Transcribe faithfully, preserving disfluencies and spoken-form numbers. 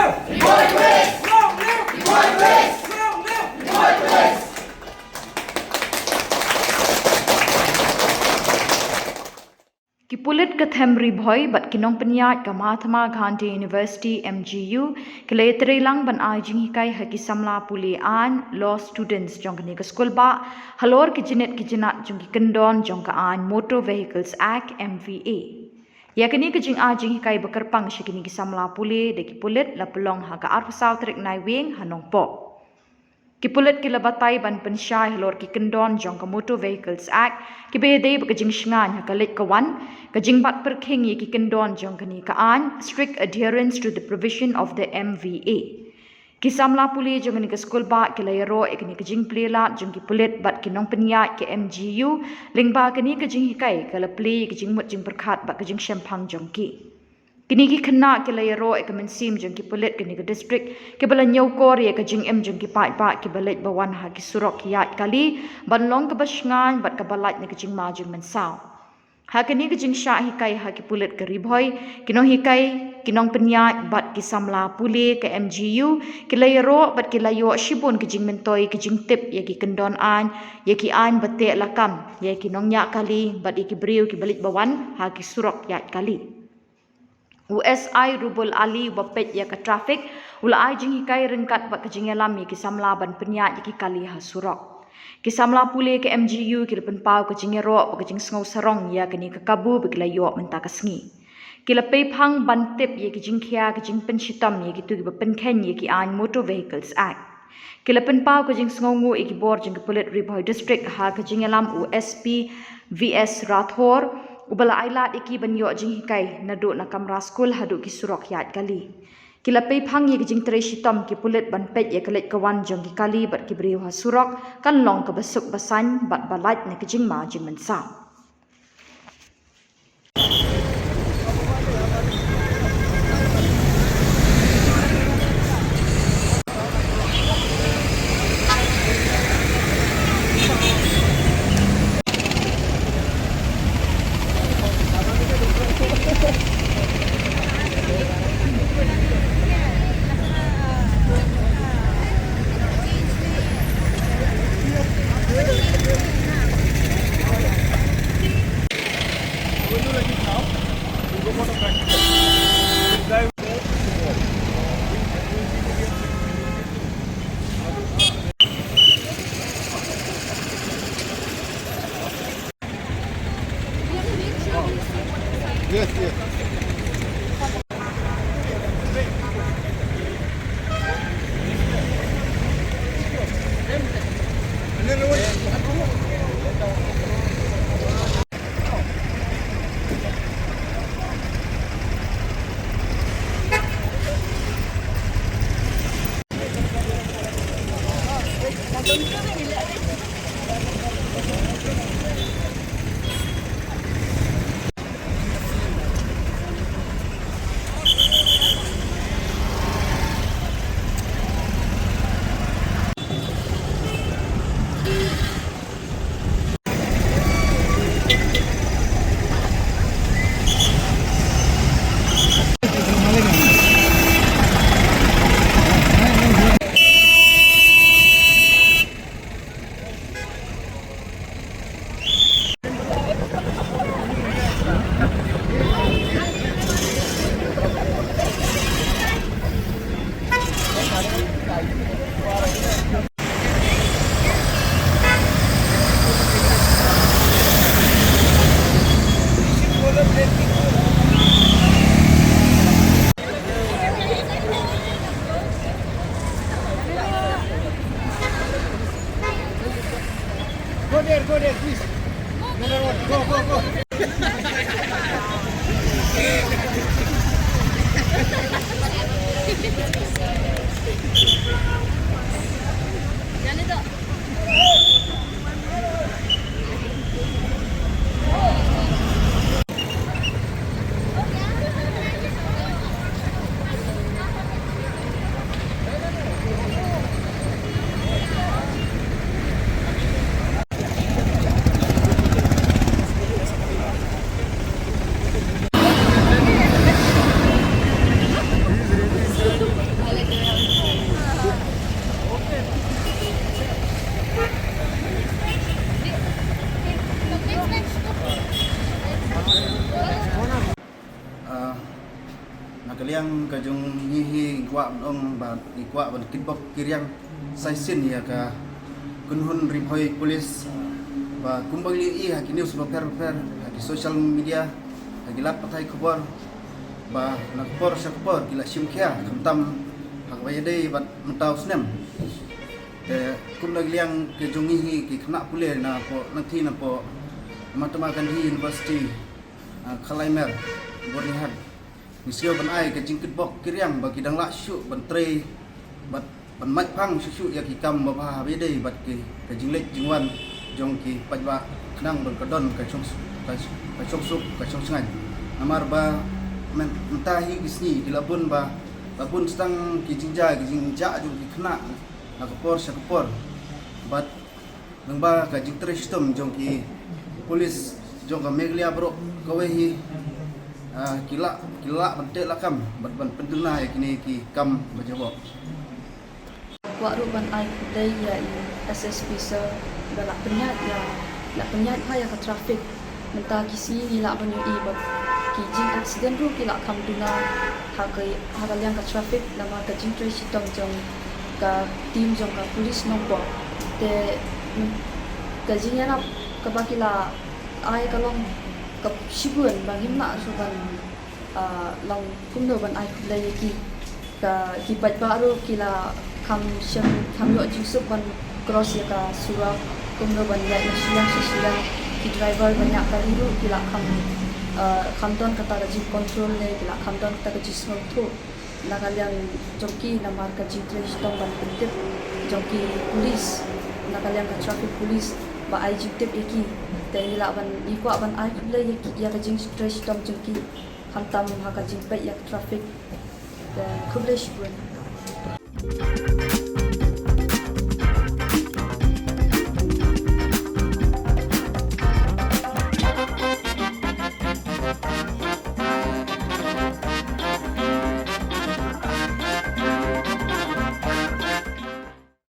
Ki pulit ka Them Ri Bhoi bad ki nongpynïaid ka Mahatma Gandhi University, M G U, ki la ïatreilang ban ai jinghikai ha ki samla pule aiñ, law students, jong kane ka skulbah halor ki jingit ki jingat jong ki kyndon jong ka aiñ Motor Vehicles Act, M V A. Ïa kane ka jingai jinghikai ba kyrpang sha kine ki samla pule da ki pulit la pynlong ha ka arphew saw tarik Naiwieng ha Nongpoh. Ki pulit ki la batai ban pynshai halor ki kyndon jong ka Motor Vehicles Act, kiba ïadei bad ka jingshngaiñ ha ka leit ka wan, ka jingbat pyrkhing ïa ki kyndon jong kane ka aiñ, strict adherence to the provision of the M V A. Ki samla pule jong kane ka skulbah ki la ïaroh ïa kane ka jingplie lad jong ki pulit bad ki nongpynïaid ka M G U, lyngba kane ka jinghikai ka la plie ïa ka jingmut jingpyrkhat bad ka jingshemphang jong ki. Kine ki khynnah ki la ïaroh ïa ka mynsiem jong ki pulit kane ka district, kiba la ñiewkor ïa ka jingim jong ki paidbah kiba leit ba wan ha ki surok ïaid kali, ban long kaba shngaiñ bad kaba lait na ka jingma jingmynsaw. Ha kane ka jingshah hikai ha ki pulit ka Ri Bhoi, ki nonghikai, ki nongpynïaid bad ki samla pule ka M G U, ki la ïaroh bad ki la ïoh shibun ka jingmyntoi ka jingtip ïa ki kyndon aiñ, ïa ki aiñ ba teh lakam, ïa ki nongñiah kali bad ïa ki briew kiba leit ba wan ha ki surok ïaid kali. U S I Rubul Ali uba peit ïa ka traffic, u la ai jinghikai ryngkat bad ka jingïalam ïa ki samla ban pynïaid ïa ki kali ha surok. Ki samla pule ka M G U ki la pynpaw ka jingïaroh bad ka jingsngew sarong ïa kane ka kabu ba ki la ïoh mynta ka sngi. Ki la peiphang ban tip ïa ki jingkhia ka jingpynshitom ïa kito kiba pynkheiñ ïa ki aiñ Motor Vehicles Act. Ki la pynpaw ka jingsngewnguh ïa ki bor jong ki pulit Ri Bhoi District ha ka jingïalam u S P V S Rathore, uba la ailad ïa ki ban ïoh jinghikai naduh na kamra skul haduh ki surok ïaid kali. Ki la peiphang ïa ka jingtrei shitom ki pulit ban peit ïa ka leit ka wan jong ki kali bad ki briew ha surok, kan long kaba suk ba saiñ bad ba lait na ka jingma jingmynsaw. Ka jong ngi hi ngi kwah ban ong ba ngi kwah ban kitbok kiriang sa shisien ïa ka kynhun ri bhoi police ba kumba ngi ïohi ha ki news bapher bapher, ha ki social media, ha ki lad pathai khubor, ba na ka por sha ka por ki la shim khia khamtam ha kaba ïadei bad mynta u snem. Te kum na ka liang ka jong ngi hi ki khynnah pule na poh nangtei na poh Mahatma Gandhi University, ah, Khalaimer, Byrnihat. Ngi sngew ban ai ka jingkitbok kiriang ba ki dang lah shuh ban trei bad ban mait phang shuh shuh ïa ki kam babha haba ïadei bad ki, ka jingleit jingwan jong ki paidbah khnang ban ka don ka shong, ka, ka shongsuk ka shongshngaiñ. Namar ba myn-, mynta hi ki sngi ki la bun ba la bun tang ki jingjia ki jingjah jong ki khynnah na ka por sha ka por. Bad lyngba ka jingtrei shitom jong ki police jong ka Meghalaya baroh kawei hi, ah, ki lah, ki lah ban teh lakam bad ban pynduna ïa kine ki kam ba jaboh. Kwah ruh ban ai khublei ïa i S S P sir ba la pynïaid ïa, la pynïaid bha ïa ka traffic. Mynta ki sngi ngi lah ban ïohi ba ki jing accident ruh ki la kham duna ha ka, ha ka liang ka traffic namar ka jingtrei shitom jong ka team jong ka police Nongpoh. Te, mm, ka jingïarap kaba ki la ai ka long ka shibun ba ngim lah shuh ban, ah, long kumno ban ai khublei ïa ki. Ka, ki paidbah ruh ki la kham shem, kham ïoh jingsuk ban cross ïa ka surok, kumno ban ïaid na shiliang sha shiliang. Ki driver ban ïaid kali ruh ki la kham, ah, kham don kata ka jingcontrol ne ki la kham don kata ka jingsngewthuh na ka liang jong ki namar ka jingtrei shitom ban pyntip jong ki police, na ka liang ka traffic police ba ai jingtip ïa ki. Te ngi lah ban, ngi kwah ban ai khublei ïa ki, ïa ka jingtrei shitom jong ki khamtam ha ka jingpeit ïa ka traffic. Te khublei shibun.